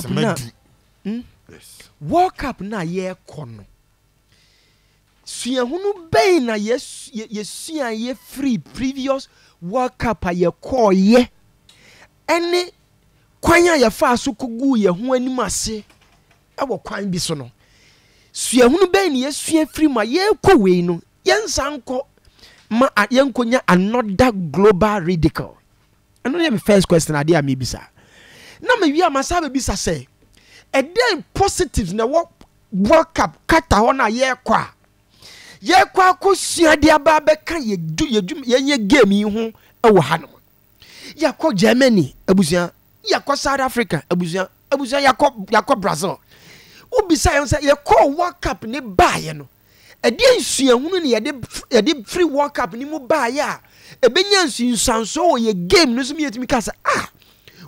Na World Cup no a yɛrekɔ no, suahunu bɛn na yɛsuaeɛ firi previous World Cup a yɛkɔɔyɛ ɛne kwan a yɛfaa so kɔguu yɛn ho anim ase wɔ kwan bi so no? Suahunu bɛn na yɛsua firi mu a yɛrekɔ wei no, yɛnsan nkɔ ma yɛnkɔnya another global ridicule? Ɛno yɛ me first question adeɛ a mebisa. Na mewie a masan abɛbisa sɛ, ɛdɛn positives na ɛwɔ World Cup Qatar hɔ no a yɛrekɔ a yɛrekɔ akɔsua de aba abɛka yɛnyɛ game yi ho wɔ hanom. Yɛakɔ Germany abusua, yɛakɔ South Africa abusua, abusua yɛakɔ yɛakɔ Brazil. Wobisa yɛn sɛ yɛkɔɔ World Cup ne baeɛ no, Ɛdeɛn suahunu na yɛde yɛde firi World Cup no mu baeɛ a ɛbɛnya nsunsuansoɔ wɔ yɛ game no so ma yɛtumi ka sɛ ah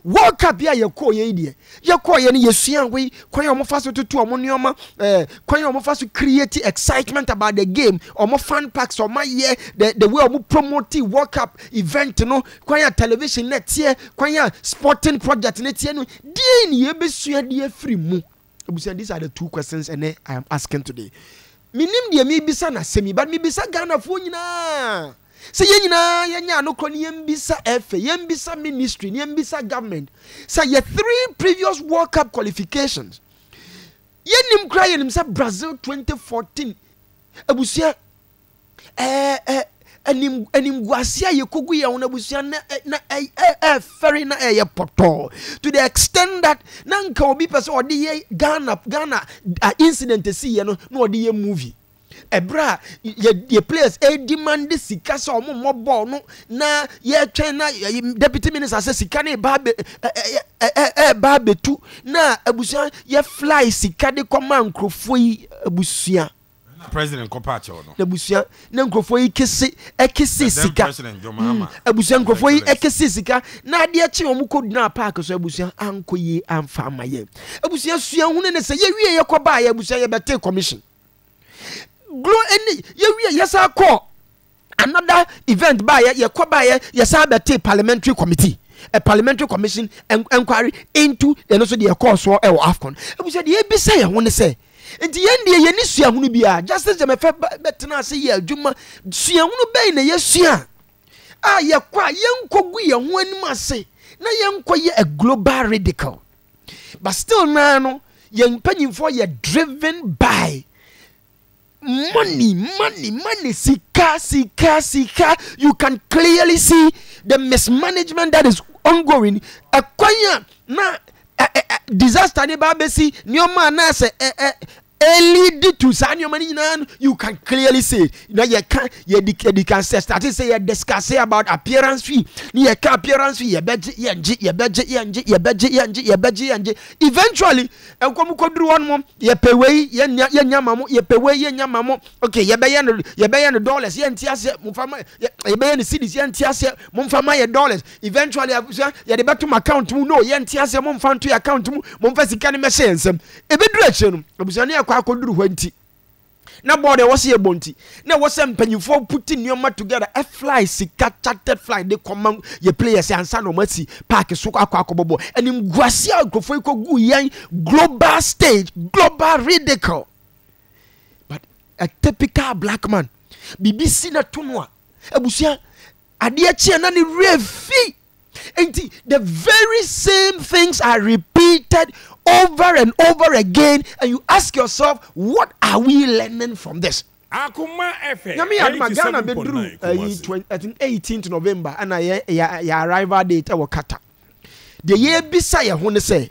World Cup yi a yɛkɔɔ yɛ yi deɛ yɛkɔɔ yɛ no yɛsua wei kwan a wɔfa so toto wɔn nneɛma ɛɛ kwan a wɔfa so create excitement about the game wɔn fan packs wɔn ayɛ the the way wɔn promote World Cup event no kwan a television na ɛteɛ kwan a sporting project no teɛ no deɛn na yɛbɛsua de afiri mu. Abusua, these are the two questions ɛnɛ I am asking today. Menim deɛ mebisa no asɛm yi, but mebisa Ghanafoɔ nyinaa sɛ yɛn nyinaa yɛnyɛ anokorɔ ne yɛmbisa FA, yɛmbisa ministry, ne yɛmbisa government sɛ yɛ three previous World Cup qualifications yɛnim koraa yɛnim sɛ Brazil 2014 abusua ɛɛ anim animguase a yɛkɔgu yɛn ho no abusua na na ɛfɛre na ɛyɛ pɔtɔɔ to the extent that na nka obi pɛ sɛ ɔde yɛ Ghana Ghana incident si yɛ no na ɔde yɛ movie ɛberɛ a yɛ yɛ players ɛdemande sika sɛ ɔmo mmɔ bɔɔl no na yɛtwɛn na deputy minister sɛ sika no ɛba abɛ ɛba abɛtu na abusua yɛ fly sika de kɔma nkurɔfoɔ yi abusua. Na president kɔ paa kyɛw no. Na abusua na nkurɔfoɔ yi kese ɛkese The then sika. president John Mahama. Abusua His nkurɔfoɔ yi Excellency. ɛkese sika na adeɛ kye wɔn kɔ gyinaa park so abusua ankɔ yie amfa ama yɛn. Abusua suahunu ne sɛ yɛwie yɛkɔ baeɛ abusua yɛbɛtee commission. Glo ɛne yɛwie yɛsan kɔɔ Another event baayɛ yɛkɔ baayɛ yɛsan bɛtee parliamentary committee a parliamentary commission enquiry into ɛno nso deɛ ɛkɔɔ soɔ ɛwɔ AFCON. Ebusua deɛ ebisa yɛn ho ne sɛ nti yɛn deɛ yɛn ni suahunu biara Justice Gyamefɛ bɛtena ase yɛ adwuma suahunu bɛn na yɛsua a yɛkɔ a yɛnkɔgu yɛn ho anim ase na yɛnkɔ yɛ a global ridicule but still naa no yɛn mpanyinfoɔ yɛ driven by Money, money, money, sika, sika, sika. You can clearly see the mismanagement that is ongoing. Ɛkwan a na disaster ne ba abɛsi nneɛma a na sɛ ɛlead to saa nneɛma no nyinaa no, you can clearly see. Na yɛka yɛdi yɛdi kan sɛ start sɛ yɛ discuss about appearance fee. Ne yɛka appearance fee yɛbɛgye yɛngye yɛbɛgye yɛngye yɛbɛgye yɛngye yɛbɛgye yɛngye. Eventually Nkɔm kɔduru hɔ nom, yɛpɛ wei, yɛnnya, yɛnnya ma mo, yɛpɛ wei, yɛnnya ma mo. Okay, yɛbɛyɛ no, yɛbɛyɛ no dollars, yɛnte aseɛ, momfa ma, yɛ, yɛbɛyɛ no cedis, yɛnte aseɛ, momfa ma yɛ dollars. Eventually, abusua, yɛde bɛto mo account mu, no, yɛnte aseɛ, momfa nto yɛ account mu, momfa sika no mmɛhyɛ yɛn nsam. Ɛbɛduru akyire no, abusua, ne yɛkɔ akɔduru hɔ nti, na bɔɔl deɛ ɛwɔ sɛ yɛbɔ nti na ɛwɔ sɛ mpanyinfoɔ puti nneɛma together fly sika chartered flight de kɔma yɛ players ansa na wɔn asi park so akɔ akɔbɔ bɔɔl animguase a nkurɔfoɔ yi kɔ gu yɛn global stage global ridicule but a typical black man biribi si na to no a abusua adeɛ kyeɛ na ne werɛ fi Nti the very same things are repeated over and over again and you ask yourself what are we learning from this? Akoma FM Nyame yɛ adom a Ghana bɛduru 87.9 ayi Kumasi. I think 18th November ɛna yɛ yɛ yɛ arrival date ɛwɔ Qatar. Deɛ yɛrebisa yɛn ho ne sɛ,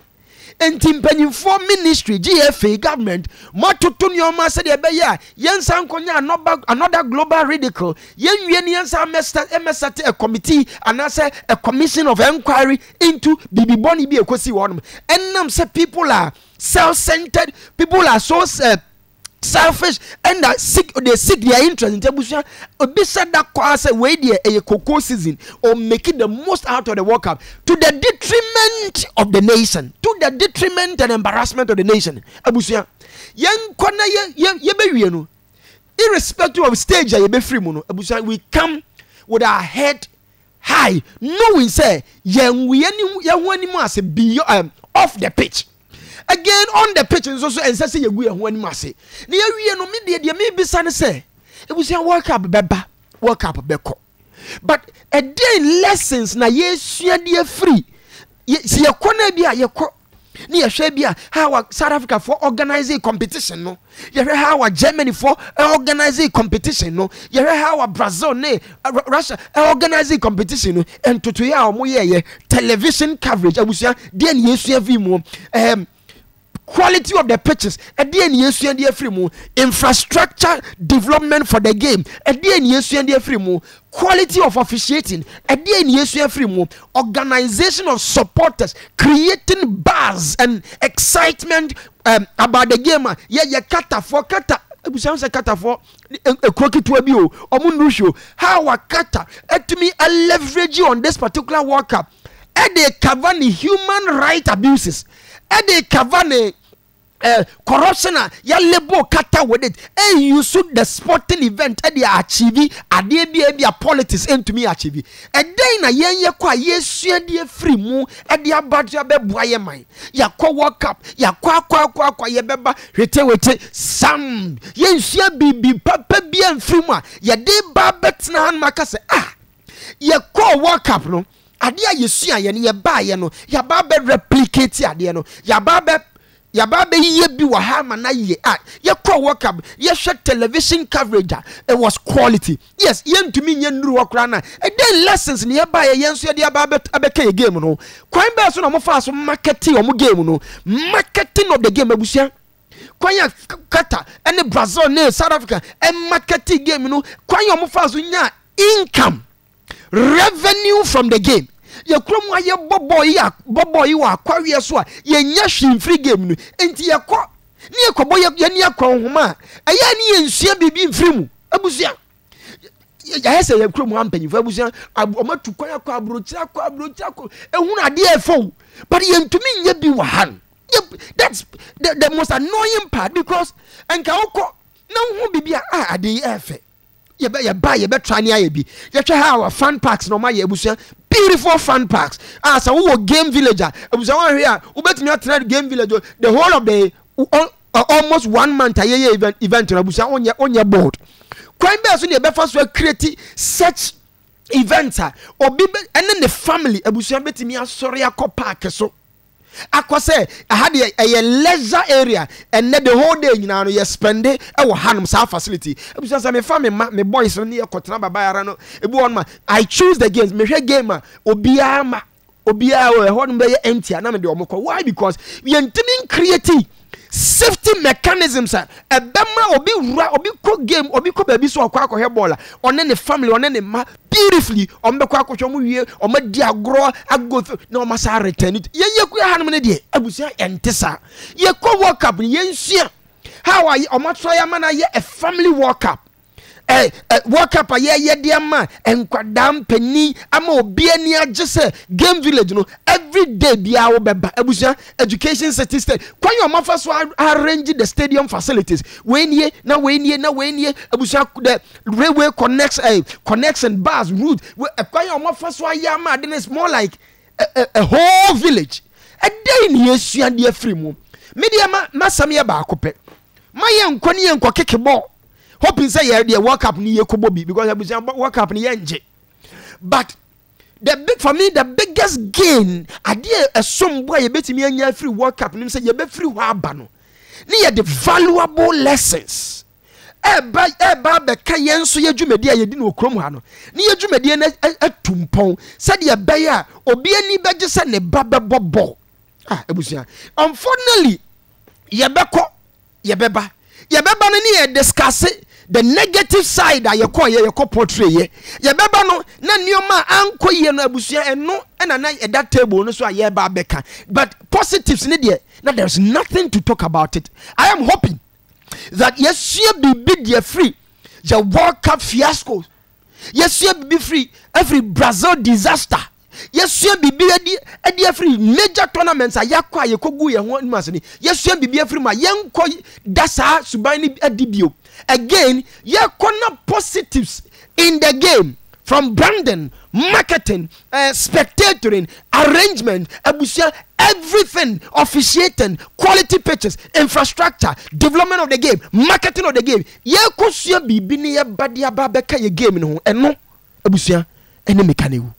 Enti mpanyimfoɔ, ministry, GFA, government, moatoto nneɛma sɛdeɛ ɛbɛyɛ a yɛnsan nkɔnya another, another global ridicule, yɛnwie ne yɛnsan mmɛsɛte a committee anaasɛ a commission of enquiry into biribi bɔne bi a ɛkɔsii hɔ nom. Ɛnam sɛ people are self-centered, people are so uh, selfish and that seek they seek their interest nti abusua obi sɛ da kɔ sɛ wei deɛ ɛyɛ cocoa season or make the most out of the World Cup to the detriment of the nation to the detriment and embarrassment of the nation abusua yɛn kɔ na yɛ yɛ yɛbɛwie no irrespective of stage a yɛbɛfiri mu no abusua we come with our head high knowing sɛ yɛn yɛn ho anim ase beyond um, off the pitch. Again on the pitch nso so ɛnsɛ sɛ yɛgu yɛn ho anim ase. Na yɛwie no, me deɛ deɛ mebisa ne sɛ, ebusua World Cup bɛba, World Cup bɛkɔ. But ɛdeɛn lessons na yɛsua de afiri sɛ yɛkɔ no bi a yɛkɔ ne yɛhwɛ bi a how a South Africa for organize competition no yɛhwɛ how a Germany for organize competition no yɛhwɛ how a Brazil ne Russia organize competition no ntotoeɛ a wɔn yɛɛyɛ television coverage abusua deɛ ne yɛsua fi mu quality of the pitches ɛdeɛ ne yɛsua de afiri mu infrastructure development for the game ɛdeɛ ne yɛsua de afiri mu quality of officiating ɛdeɛ ne yɛsua afiri mu organization of supporters creating buzz and excitement um, about the game a yɛyɛ katafoɔ kata ebusua sɛ katafoɔ ekuro ketewa bi o ɔmo nnuru hwɛ o how a kata ɛtumi leverage on this particular world cup ɛde cover ne human right abuses ɛde cover ne eh, corruption a yɛ label kata with it ɛn use the sporting event ɛde achieve adeɛ bi a ebi a politics ɛntumi achieve ɛdɛn na yɛn yɛ kɔ a yɛsua deɛ firi mu ɛde aba de abɛboa yɛ man yɛakɔ world cup yɛakɔ akɔ akɔ akɔ yɛbɛba hwetewete sam yɛnsua biribi papa bi amfiri mu a yɛde ba abɛtena hanom aka sɛ ah yɛkɔɔ world cup no adeɛ a yɛsuaeɛ no yɛbaeɛ no yɛaba abɛ replicate adeɛ no yɛaba abɛ yɛaba abɛyɛ bi wɔ ha ama no ayɛ a yɛkɔɔ world cup yɛhwɛ television coverage a it was quality yes yɛntumi nyɛ nnuru hɔ koraa na ɛdɛn lessons ne yɛbaeɛ yɛn nso yɛde aba abɛka yɛ game no kwan bɛɛ so na wɔfaa so marketing wɔn game no marketing of the game abusua kwan a Qatar ne Brazil ne South Africa marketing game no kwan a wɔfaa so nyaa income revenue from the game yɛ kurom a yɛbɔ bɔɔl yi a bɔ bɔɔl yi wɔ akwaweɛ so a yɛnya hwee mfiri game no nti yɛkɔ ne yɛkɔbɔ yɛni akɔ nhoma a ɛyɛ ne yɛnsua biribi mfiri mu abusua yɛayɛ sɛ yɛ kurom ha mpanyinfoɔ abusua wɔn atu kwan akɔ aburokyire akɔ aburokyire akɔ ehunu adeɛ ɛfɛ o but yɛntumi nyɛ bi wɔ ha no that's the, the most annoying part because nka wokɔ na wohu biribi a ah adeɛ yi ɛfɛ yɛbɛ yɛba yɛbɛtra ne ayɛ bi yɛhwɛ ha our fun parks na ɔma yɛ abusua beautiful fun parks a sɛ wowɔ game village a abusua wɔn ahwɛ a wobɛtumi atena game village the whole of the almost one month a yɛyɛ event event no abusua wonyɛ wonyɛ board kwan bɛɛ so ne yɛbɛfa so acreate such event a obi bɛ ɛne ne family abusua bɛtumi asɔre akɔ park so akɔ sɛ ɛha deɛ ɛyɛ leisure area ɛnɛ the whole day nyinaa no yɛ spɛnde ɛwɔ hanom saa facility ebusua sɛ mefa me ma me boys no ne yɛ kɔtena baba yara no ebi wɔ ma I choose the games mehwɛ game a obiara ma obiara wɔ ɛhɔ nom bɛyɛ empty a na mede wɔn kɔ why because yɛntumi ncreate safety mechanisms a ɛbɛma obi wura obi kɔ game obi kɔ baabi so ɔkɔ akɔhwɛ bɔɔl a ɔne ne family ɔne ne mma beautifully ɔmo bɛkɔ akɔhwɛ ɔmo wie ɔmo adi agorɔ ago na ɔmo asa return it yɛn yɛ kura hanom ne deɛ abusua ɛnte saa yɛkɔ world cup no yɛnsua how a ɔmo atra yɛ ama no ayɛ a family world cup ɛ ɛ world cup a yɛyɛ de ama nkwadaa mpanyin ama obi ani agye sɛ game village no every day biara wobɛba abusua education city state kwan yɛ ɔmafa so arrange the stadium facilities wei nie na wei nie na wei nie abusua the railway connection eh, connection bus route kwan yɛ ɔmafa so ayɛ ama ade no is more like a, a, a whole village ɛdɛn ne yɛsua deɛ afiri mu medeɛ ma masɛm yɛ baako pɛ ma yɛnkɔ ne yɛnkɔ keke bɔɔl hoping sɛ yɛ deɛ world cup ni yɛ kɔbɔ bi because abusua world cup ni yɛ ngye but the big for me the biggest gain adeɛ ɛsom bo a yɛbɛtumi anya afiri world cup nim sɛ yɛbɛfiri hɔ aba no ne yɛde valuable lessons ɛba ɛba abɛka yɛn nso yɛ dwumadi a yɛdi no wɔ kurom ha no ne yɛ dwumadie no atu mpɔn sɛdeɛ ɛbɛyɛ a obi ani bɛgye sɛ ne ba bɛbɔ bɔɔl ah abusua unfortunately yɛbɛkɔ yɛbɛba yɛbɛba no ne yɛ discuss the negative side a yɛkɔ yɛ yɛkɔ portray yɛ yɛbɛba no na nneɛma a ankɔ yie no abusua ɛno ɛna na ɛda table no so a yɛba abɛka but positives ne deɛ na there is nothing to talk about it i am hoping that yɛsua biribi deɛ firi the world cup fiasco yɛsua biribi firi afiri brazil disaster Yɛsua biribi adi adi afiri major tournaments a yɛakɔ a yɛkɔgu yɛn ho anim ase no. Yɛsua biribi afiri mu a yɛnkɔ da saa suban no adi bio. Again, yɛkɔ na positives in the game from branding, marketing, uh, spectatoring, Arrangement, abusua, everything, officiating, quality pitches, infrastructure, development of the game, marketing of the game. Yɛkɔsua biribi ne yɛba de aba abɛka yɛ game no ho. Ɛno, abusua, ɛne meka no ewu.